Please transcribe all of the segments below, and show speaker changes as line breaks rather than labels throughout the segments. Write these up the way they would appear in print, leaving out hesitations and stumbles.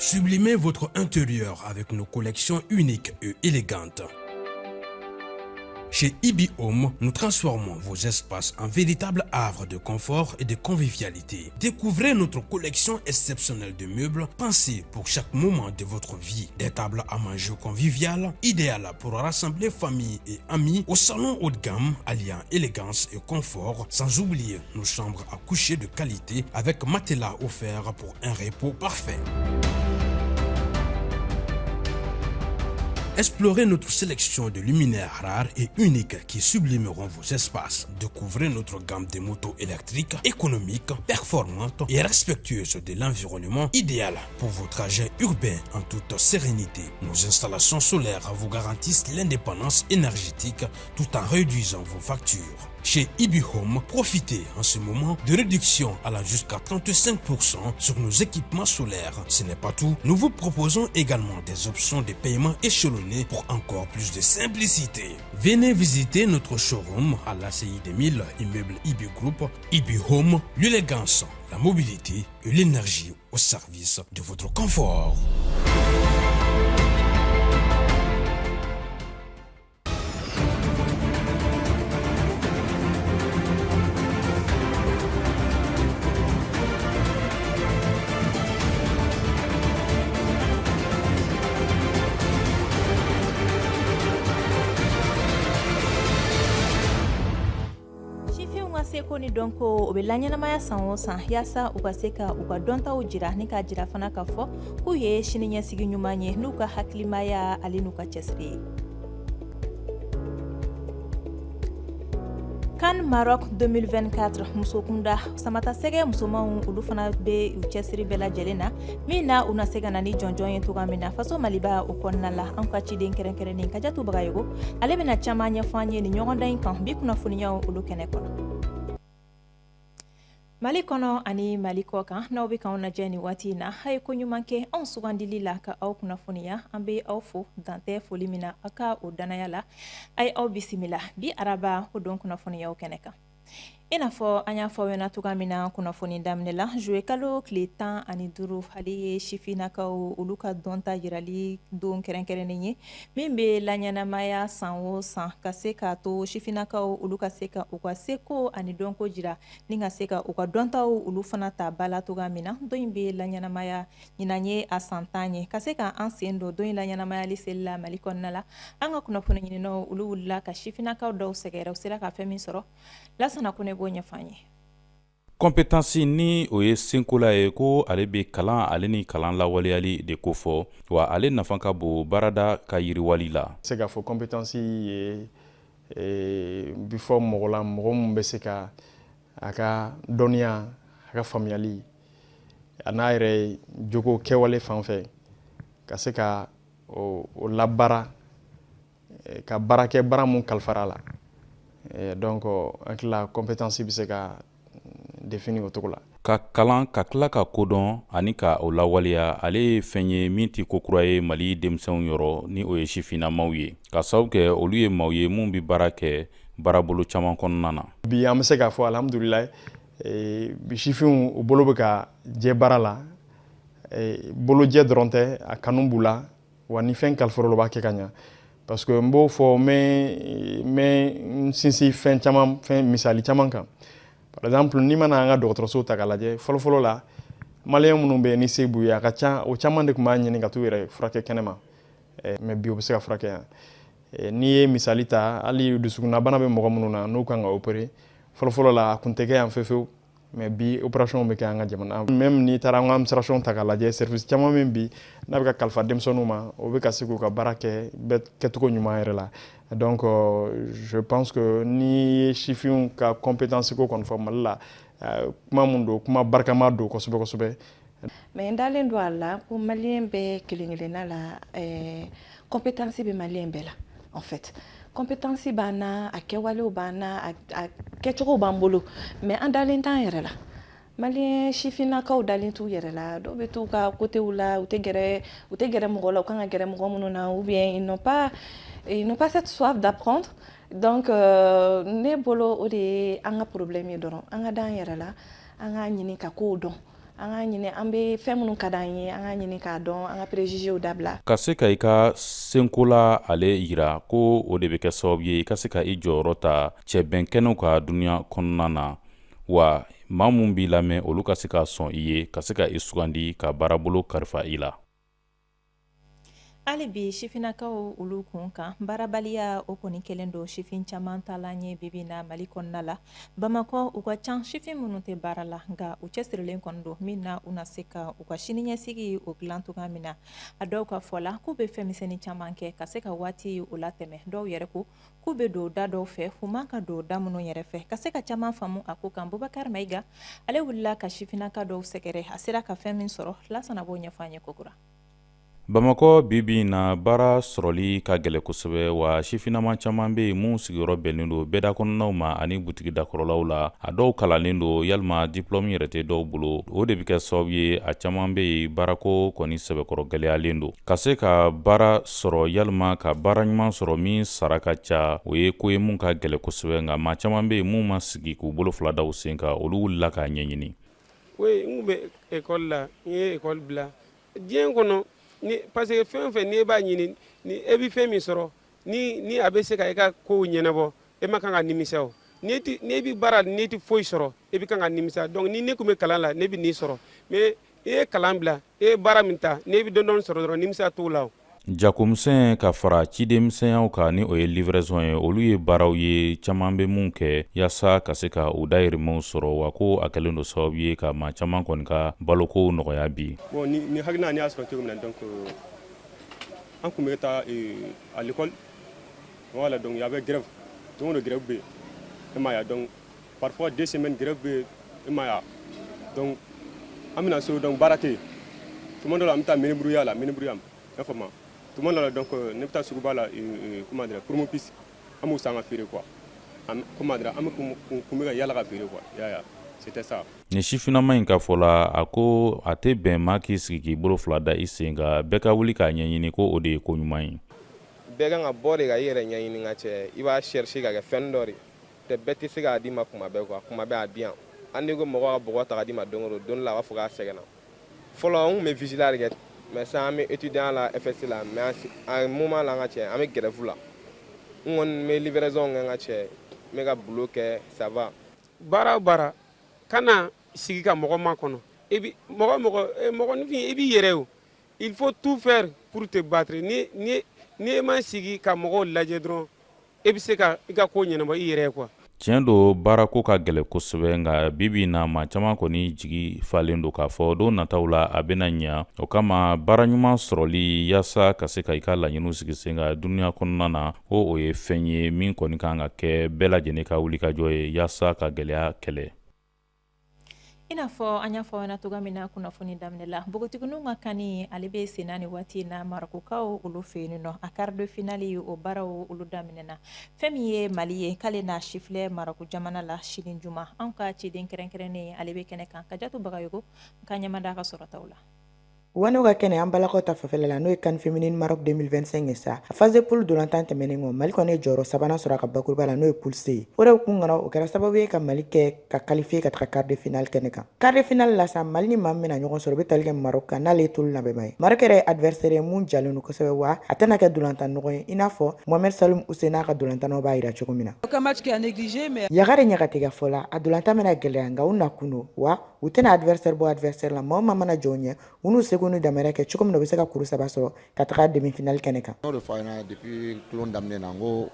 Sublimez votre intérieur avec nos collections uniques et élégantes. Chez Ibi Home, nous transformons vos espaces en véritables havres de confort et de convivialité. Découvrez notre collection exceptionnelle de meubles pensés pour chaque moment de votre vie. Des tables à manger conviviales, idéales pour rassembler famille et amis au salon haut de gamme, alliant élégance et confort, sans oublier nos chambres à coucher de qualité avec matelas offert pour un repos parfait. Explorez notre sélection de luminaires rares et uniques qui sublimeront vos espaces. Découvrez notre gamme de motos électriques, économiques, performantes et respectueuses de l'environnement, idéal pour vos trajets urbains en toute sérénité. Nos installations solaires vous garantissent l'indépendance énergétique tout en réduisant vos factures. Chez Ibi Home, profitez en ce moment de réduction allant jusqu'à 35% sur nos équipements solaires. Ce n'est pas tout, nous vous proposons également des options de paiement échelonnées pour encore plus de simplicité. Venez visiter notre showroom à l'ACI 2000, immeuble Ibi Group. Ibi Home, l'élégance, la mobilité et l'énergie au service de votre confort.
Sifinw ka seko ni dɔnko, o bɛ laɲɛnamaya san o san yaasa u ka se ka u ka dɔntaw jira ni k'a jira fana k'a fɔ k'u ye siniɲɛsigi ɲuman ye n'u ka hakilimaya ale n'u ka cɛsiri ye. CAN Maroc 2024, musokunda samatasɛgɛ musomanw, olu fana bɛ u cɛsiri bɛɛ lajɛlen na min na u na se ka na ni jɔnjɔn ye cogoya min na faso Maliba o kɔnɔna la. An ka ciden kɛrɛnkɛrɛnnen Kajatu Bagayogo, ale bɛna caman ɲɛfɔ an ye nin ɲɔgɔndan in kan bi kunnafoniyaw olu kɛnɛ kɔnɔ. Mali kɔnɔ ani Mali kɔ kan, n'aw bɛ k'anw lajɛ nin waati in na, a ye ko ɲuman kɛ anw sugandili la ka aw kunnafoniya. An bɛ aw fo dantɛ foli min na aw ka o danaya la. A ye aw bisimila bi araba o don kunnafoniyaw kɛnɛ kan. I n'a fɔ an y'a fɔ aw ɲɛna cogoya min na kunnafoni daminɛ la, juillet kalo tile 15, ale ye sifinnakaw olu ka dɔnta yirali don kɛrɛnkɛrɛnnen ye min bɛ laɲɛnamaya san o san ka se k'a to sifinnakaw olu ka se ka u ka seko ani dɔnko jira ni ka se ka u ka dɔntaw olu fana ta ba la cogoya min na. Don in bɛ laɲɛnamaya, ɲinan ye a san 10 ye. Ka se ka an sen don don in laɲɛnamayali seli la Mali kɔnɔna la, an ka kunnafoni ɲininaw olu wulila ka sifinnakaw dɔw sɛgɛrɛ. U sera ka fɛn min sɔrɔ, Lasana Kone b'o ɲɛfɔ an ye.
Compétence, ni o ye senkola ye, ko ale bɛ kalan ale ni kalan lawaleyali de kofɔ, wa ale nafa ka bon baarada ka yiriwali la.
Se k'a fɔ compétence ye bi fɔ mɔgɔ la, mɔgɔ min bɛ se ka a ka dɔnniya, a ka faamuyali, a n'a yɛrɛ jogo kɛwale fan fɛ, ka se ka o labaara ka baara kɛ baara mun kalifara la. Donc an hakili compétence bɛ se ka définir o cogo la.
Ka kalan ka tila ka kodɔn ani ka o lawaleya, ale ye fɛn ye min tɛ ko kura ye Mali denmisɛnw yɔrɔ, ni o ye sifinnamaw ye, ka sababu kɛ olu ye maaw ye mun bɛ baara kɛ baarabolo caman kɔnɔna na.
Bi an bɛ se k'a fɔ alhamdulilayi, bi sifinw u bolo bɛ ka jɛ baara la. Bolojɛ dɔrɔn tɛ, a kanu b'u la, wa ni fɛn kalifara u b'a kɛ ka ɲa, parce que n b'o fɔ, n bɛ n sinsin fɛn caman, fɛn misali caman kan. Par exemple, n'i mana an ka dɔgɔtɔrɔso ta k'a lajɛ, fɔlɔfɔlɔ la, maliyɛn minnu bɛ yen ni se b'u ye, a ka ca, o caman de tun b'a ɲini ka t'u yɛrɛ furakɛ kɛnɛma, mais bi u bɛ se ka furakɛ yan. N'i ye misali ta, hali dusukunnabana bɛ mɔgɔ minnu na n'u kan ka opérer, fɔlɔfɔlɔ la a tun tɛ kɛ yan fewu fewu, mais bi opération bɛ kɛ an ka jamana. Même n'i taara an ka administration ta k'a lajɛ, service caman min bi n'a bɛ ka kalifa denmisɛnninw ma, o bɛ ka se k'u ka baara kɛ bɛɛ kɛcogo ɲuman yɛrɛ la. Donc je pense que n'i ye sifinw ka compétence ko kɔni fɔ Mali la, kuma mun don, kuma barikama don kosɛbɛ kosɛbɛ.
Mais n dalen don a la ko maliyɛn bɛɛ kelen kelenna la, compétence bɛ maliyɛn bɛɛ la. En fait, compétence b'an na, a kɛwalew b'an na, a kɛcogo b'an bolo, mais an dalen t'an yɛrɛ la. Maliyɛn sifinnakaw dalen t'u yɛrɛ la. Dɔw bɛ t'u ka côtéw la, u tɛ gɛrɛ mɔgɔ la u kan ka gɛrɛ mɔgɔ minnu na, ou bien ils n'ont pas cette soif d'apprendre. Donc ne bolo, o de ye an ka problème ye dɔrɔn. An ka d'an yɛrɛ la, an k'a ɲini ka kow dɔn. An k'a ɲini, an bɛ fɛn minnu ka d'an ye, an k'a ɲini k'a dɔn, an ka préjugés dabila.
Ka se ka i ka senkola ale yira ko o de bɛ kɛ sababu ye i ka se ka i jɔyɔrɔ ta cɛbɛn kɛnɛw ka dunuya kɔnɔna na, wa maa mun b'i lamɛn, olu ka se ka sɔn i ye, ka se ka i sugandi ka baarabolo kalifa i la.
Hali bi sifinnakaw olu kun kan, baarabaliya o kɔni kɛlen don sifin caman taalan ye bibi na Mali kɔnɔna la. Bamakɔ, u ka ca sifin minnu tɛ baara la, nka u cɛsirilen kɔni don min na u na se ka u ka siniɲɛsigi o dilan cogoya min na. A dɔw ka fɔ la, k'u bɛ fɛn misɛnnin caman kɛ ka se ka waati o latɛmɛ. Dɔw yɛrɛ ko k'u bɛ don da dɔw fɛ, u man ka don da minnu yɛrɛ fɛ. Ka se ka caman faamu a ko kan, Bubakari Mayiga ale wulila ka sifinnaka dɔw sɛgɛrɛ. A sera ka fɛn min sɔrɔ, Lasana b'o ɲɛfɔ an ye kokura.
Bamakɔ, bi bi in na, baara sɔrɔli ka gɛlɛ kosɛbɛ, wa sifinnama caman bɛ yen minnu sigiyɔrɔ bɛnnen don bɛɛda kɔnɔnaw ma ani butigi dakɔrɔlaw la. A dɔw kalannen don, yalima diplôme yɛrɛ tɛ dɔw bolo. O de bɛ kɛ sababu ye, a caman bɛ yen, baarako kɔni sɛbɛkɔrɔ gɛlɛyalen don. Ka se ka baara sɔrɔ, yalima ka baara ɲuman sɔrɔ min sara ka ca, o ye ko ye mun ka gɛlɛ kosɛbɛ. Nka maa caman bɛ yen minnu ma sigi k'u bolo fila da u sen kan, olu wulila k'a ɲɛɲini.
Oui, n tun bɛ école la, n ye école bila. Diɲɛ kɔnɔ ni, parce que fɛn o fɛn n'i b'a ɲini, ni e bɛ fɛn min sɔrɔ, ni a bɛ se ka i ka kow ɲɛnabɔ, e ma kan ka nimisa. O n'i bɛ baara, n'i tɛ foyi sɔrɔ, e bɛ kan ka nimisa. Donc ni ne tun bɛ kalan la, ne bɛ nin sɔrɔ, mais i ye kalan bila, e ye baara min ta, n'e bɛ dɔɔnin dɔɔnin sɔrɔ dɔrɔn, nimisa t'o la o.
Jagomisɛn ka fara cidenmisɛnyaw kan, ni o ye livraison ye, olu ye baaraw ye caman bɛ mun kɛ yaasa ka se ka u dayirimɛw sɔrɔ, wa ko a kɛlen don sababu ye ka maa caman kɔni ka baloko nɔgɔya bi.
Bon, ni hakilina, ne y'a sɔrɔ cogo min na, donc an tun bɛ taa à l'école, voilà. Donc il y avait grève, don o don grève bɛ yen, e m'a ye. Donc parfois 2 semaines grève bɛ yen, e m'a ye. Donc an bɛna so, donc baara tɛ yen. Tuma dɔ la, an bɛ taa menuiserie la, menuiserie, i y'a faamu. Tuma dɔ la, donc ne bɛ taa suguba la, comment dire, promo-puce, an b'o san ka feere quoi. Comment dire, an bɛ kun bɛ ka yala ka feere quoi, i y'a ye, c'était ça.
Nin sifinnama in ka fɔ la, a ko a tɛ bɛn maa k'i sigi k'i bolo fila da i sen kan. Bɛɛ ka wuli k'a ɲɛɲini, ko o de ye ko ɲuman ye.
Bɛɛ kan ka bɔ de ka i yɛrɛ ɲɛɲini ka cɛ. I b'a chercher ka kɛ fɛn dɔ de tɛ. Bɛɛ tɛ se k'a d'i ma kuma bɛɛ quoi. Kuma bɛɛ a di yan, hali n'i ko mɔgɔ ka bɔgɔ ta ka d'i ma don o don, don dɔ la a b'a fɔ k'a sɛgɛnna. Fɔlɔ, an tun bɛ vigilant de kɛ, mais sisan an bɛ étudiant la FST la, mais a moment la, an ka cɛ, an bɛ grève la. N kɔni bɛ livraison kɛ, n ka cɛ, n bɛ ka boulot kɛ, ça va.
Baara o baara, kana sigi ka mɔgɔ makɔnɔ. E bi mɔgɔ mɔgɔ mɔgɔninfin, i b'i yɛrɛ o. Il faut tout faire pour te battre. Ni e ma sigi ka mɔgɔw lajɛ dɔrɔn, e bɛ se ka i ka ko ɲɛnabɔ i yɛrɛ ye quoi.
Tiɲɛ don, baarako ka gɛlɛ kosɛbɛ, nka bi bi in na, maa caman kɔni jigi falen don k'a fɔ don nataw la a bɛna ɲa. O kama, baara ɲuman sɔrɔli yaasa ka se ka i ka laɲiniw sigi sen kan dunuya kɔnɔna na, ko o ye fɛn ye min kɔni kan ka kɛ bɛɛ lajɛlen ka wulikajɔ ye yaasa ka gɛlɛya kɛlɛ.
I n'a fɔ an y'a fɔ ɲɛna cogoya min na kunnafoni daminɛ la, npogotigininw ka CAN ale bɛ senna ni waati in na Marɔkukaw olu fɛ yen nɔ. A quart de finale o baaraw olu daminɛna. Fɛn min ye Mali ye, k'ale n'a sifilɛ Marɔku jamana la sini juma. Anw ka ciden kɛrɛnkɛrɛnnen ale bɛ kɛnɛ kan, Kajatu Bagayogo ka ɲɛmada ka sɔrɔtaw la.
Wano ka kɛnɛ an balakaw ta fanfɛla la, n'o ye CAN féminine Maroc 2025 ye sa, a phase de poule dolantan tɛmɛnen kɔ, Mali kɔni ye jɔyɔrɔ sabanan sɔrɔ a ka bakuruba la, n'o ye poule C ye. O de kun kɔnɔ, o kɛra sababu ye ka Mali kɛ ka qualifier ka taga quart de finale kɛnɛ kan. Quart de finale la sa, Mali ni maa min bɛna ɲɔgɔn sɔrɔ, o bɛ tali kɛ Maroc kan, n'ale ye tolu labɛnba ye. Maroc yɛrɛ ye adversaire ye mun jalen don kosɛbɛ, wa a tɛna kɛ dolantan nɔgɔ ye, i n'a fɔ Mohamed Saloum Hussein n'a ka dolantannaw b'a yira cogo min na. Yagare Ɲagate ka fɔ la, a dolantan bɛna gɛlɛya, nka u nakun don, wa u tɛna adversaire bɔ adversaire la. Maa o maa mana jɔ u ɲɛ, u n'u seko n'u damayira kɛ cogo min na u bɛ se ka kuru saba sɔrɔ ka taga demi finale kɛnɛ kan.
N y'o de fɔ a ɲɛna depuis tulon daminɛ na, n ko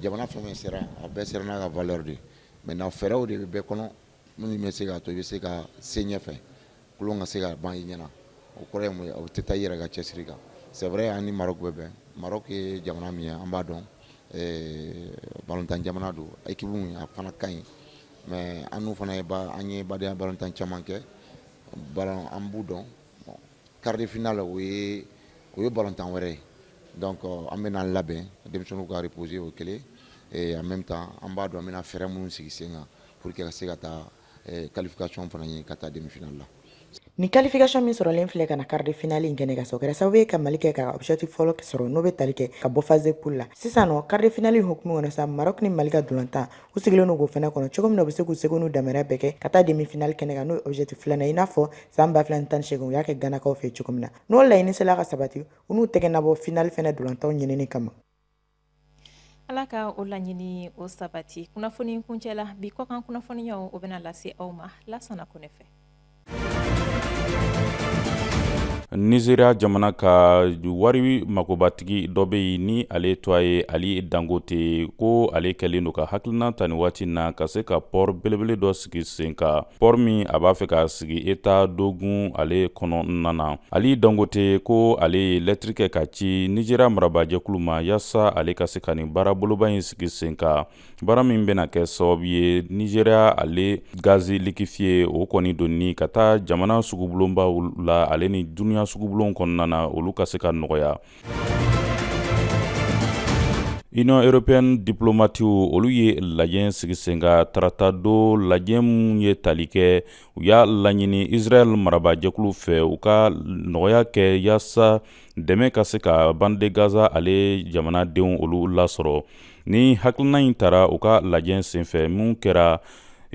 jamana fɛn fɛn sera, a bɛɛ sera n'a ka valeur de ye. Maintenant, fɛɛrɛw de bɛ bɛɛ kɔnɔ minnu bɛ se k'a to i bɛ se ka se ɲɛfɛ, tulon ka se ka ban i ɲɛna. O kɔrɔ ye mun ye? O tɛ taa i yɛrɛ ka cɛsiri kan. C'est vrai, an ni Maroc bɛ bɛn. Maroc ye jamana min ye, an b'a dɔn, balontan jamana don, équipe a fana ka ɲi, mais an n'u fana ye ba, an ye badenya balontan caman kɛ ballon, an b'u dɔn. Bon, quart de finale, o ye balontan wɛrɛ ye. Donc an bɛna labɛn, denmisɛnninw ka reposer, o kelen, et en même temps an b'a dɔn an bɛna fɛɛrɛ minnu sigi sen kan pour que ka se ka taa qualification fana ye, ka taa demi finale la.
Ni qualification min sɔrɔlen filɛ ka na quart de finale in kɛnɛ kan sa, o kɛra sababu ye ka Mali kɛ ka objectif fɔlɔ sɔrɔ, n'o bɛ tali kɛ ka bɔ phase de poule la. Sisan nɔ, quart de finale in hukumu kɔnɔ sa, Maroc ni Mali ka ntolatan, u sigilen don k'o fɛnɛ kɔnɔ cogo min na u bɛ se k'u seko n'u damayira bɛɛ kɛ ka taa demi finale kɛnɛ kan, n'o ye objectif filanan, i n'a fɔ san 2018 u y'a kɛ Ganakaw fɛ cogo min na. N'o laɲini sera ka sabati, u n'u tɛgɛ nabɔ finale fɛnɛ ntolatanw ɲinini kama.
Ala ka o laɲini o sabati. Kunnafoni kuncɛ la, bi kɔkan kunnafoniyaw, o bɛna lase aw ma Lasana Kone fɛ.
Nigeria jamana ka wari makobatigi dɔ bɛ yen ni ale tɔgɔ ye Ali Dangote, ko ale kɛlen don ka hakilina ta nin waati na ka se ka port belebele dɔ sigi sen kan, port min a b'a fɛ ka sigi État d'Ogun ale kɔnɔna na. Ali Dangote ko ale ye lɛtiri kɛ ka ci Nigeria marabaajɛkulu ma yaasa ale ka se ka nin baara boloba in sigi sen kan, baara min bɛna kɛ sababu ye Nigeria ale gazi liquéfié o kɔni donni ka taa jamana sugubulonbaw la ale ni duniya sugubulon kɔnɔna na, olu ka se ka nɔgɔya. Union européenne diplomatiw, olu ye lajɛ sigi sen kan tarata don, lajɛ min ye tali kɛ, u y'a laɲini Israël marabaajɛkulu fɛ u ka nɔgɔya kɛ yaasa dɛmɛ ka se ka bande de Gaza ale jamanadenw olu lasɔrɔ. Ni hakilina in tara u ka lajɛ senfɛ min kɛra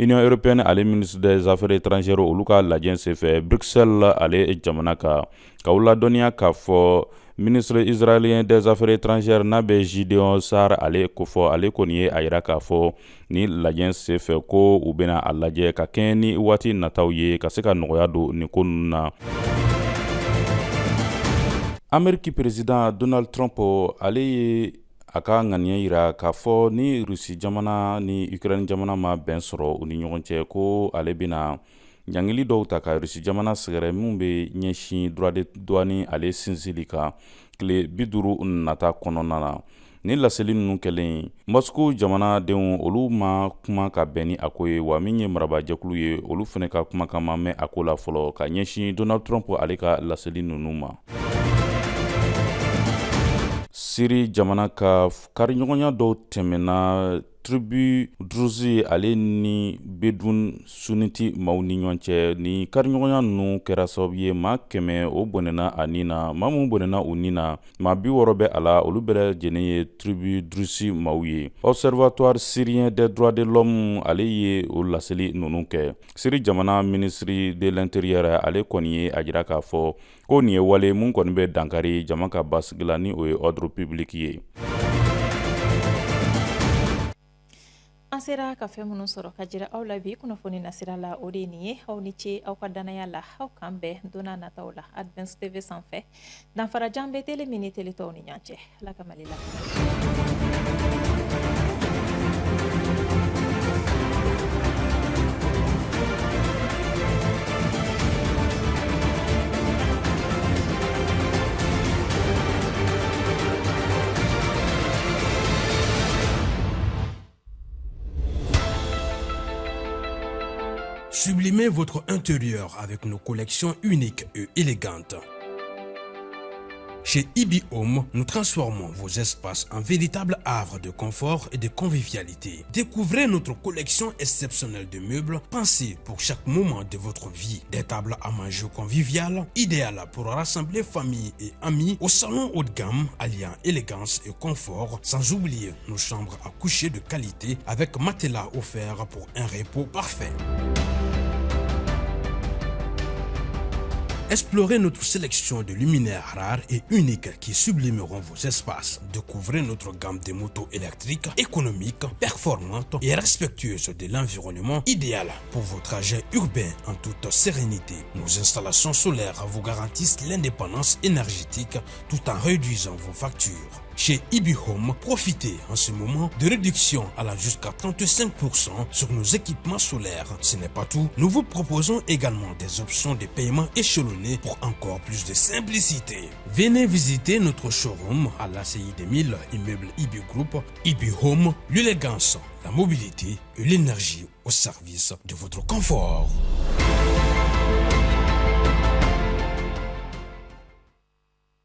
Union européenne ale ministre des affaires étrangères olu ka lajɛ senfɛ Bruxelles ale jamana kan. K'aw ladɔnniya k'a fɔ ministre israélien des affaires étrangères n'a bɛ Gideon Saar ale kofɔ, ale kɔni ye a yira k'a fɔ ni lajɛ senfɛ ko u bɛna a lajɛ ka kɛɲɛ ni waati nataw ye ka se ka nɔgɔya don nin ko ninnu na. Ameriki président Donald Trump, ale ye a ka ŋaniya yira k'a fɔ ni Rusi jamana ni Ukraine jamana ma bɛn sɔrɔ u ni ɲɔgɔn cɛ, ko ale bɛna ɲangili dɔw ta ka Rusi jamana sɛgɛrɛ minnu bɛ ɲɛsin droit de douane ale sinsili kan tile 50 nata kɔnɔna na. Ni laseli ninnu kɛlen, Moscou jamanadenw olu ma kuma ka bɛn ni a ko ye, wa min ye marabaajɛkulu ye, olu fana ka kumakan ma mɛn a ko la fɔlɔ ka ɲɛsin Donald Trump ale ka laseli ninnu ma. Siri jamana ka kariɲɔgɔnya dɔw tɛmɛna tribu Druze ale ni Bedouin sunnite maaw ni ɲɔgɔn cɛ. Ni kariɲɔgɔnya ninnu kɛra sababu ye maa 100 o bɔnɛna a ni na. Maa minnu bɔnɛna u ni na, maa 60 bɛ a la, olu bɛɛ lajɛlen ye tribu Druze maaw ye. Observatoire syrien des droits de l'homme ale ye o laseli ninnu kɛ. Siri jamana ministre de l'intérieur ale kɔni ye a jira k'a fɔ ko nin ye wale mun kɔni bɛ dankari jama ka basigi la, ni o ye ordre public ye.
An sera ka fɛn minnu sɔrɔ ka jira aw la bi kunnafoni nasira la, o de ye nin ye. Aw ni ce aw ka danaya la. Aw k'an bɛn don nataw la Advance TV sanfɛ. Danfarajan bɛ télé min ni télé tɔw ni ɲɔgɔn cɛ. Ala ka Mali la.
Sublimez votre intérieur avec nos collections uniques et élégantes. Chez Ibi Home, nous transformons vos espaces en véritables havres de confort et de convivialité. Découvrez notre collection exceptionnelle de meubles pensés pour chaque moment de votre vie. Des tables à manger conviviales, idéales pour rassembler famille et amis au salon haut de gamme, alliant élégance et confort, sans oublier nos chambres à coucher de qualité avec matelas offert pour un repos parfait. Explorez notre sélection de luminaires rares et uniques qui sublimeront vos espaces. Découvrez notre gamme de motos électriques économiques, performantes et respectueuses de l'environnement, idéale pour vos trajets urbains en toute sérénité. Nos installations solaires vous garantissent l'indépendance énergétique tout en réduisant vos factures. Chez Ibi Home, profitez en ce moment de réduction allant jusqu'à 35% sur nos équipements solaires. Ce n'est pas tout, nous vous proposons également des options de paiement échelonnées pour encore plus de simplicité. Venez visiter notre showroom à l'ACI 2000, immeuble Ibi Group. Ibi Home, l'élégance, la mobilité et l'énergie au service de votre confort.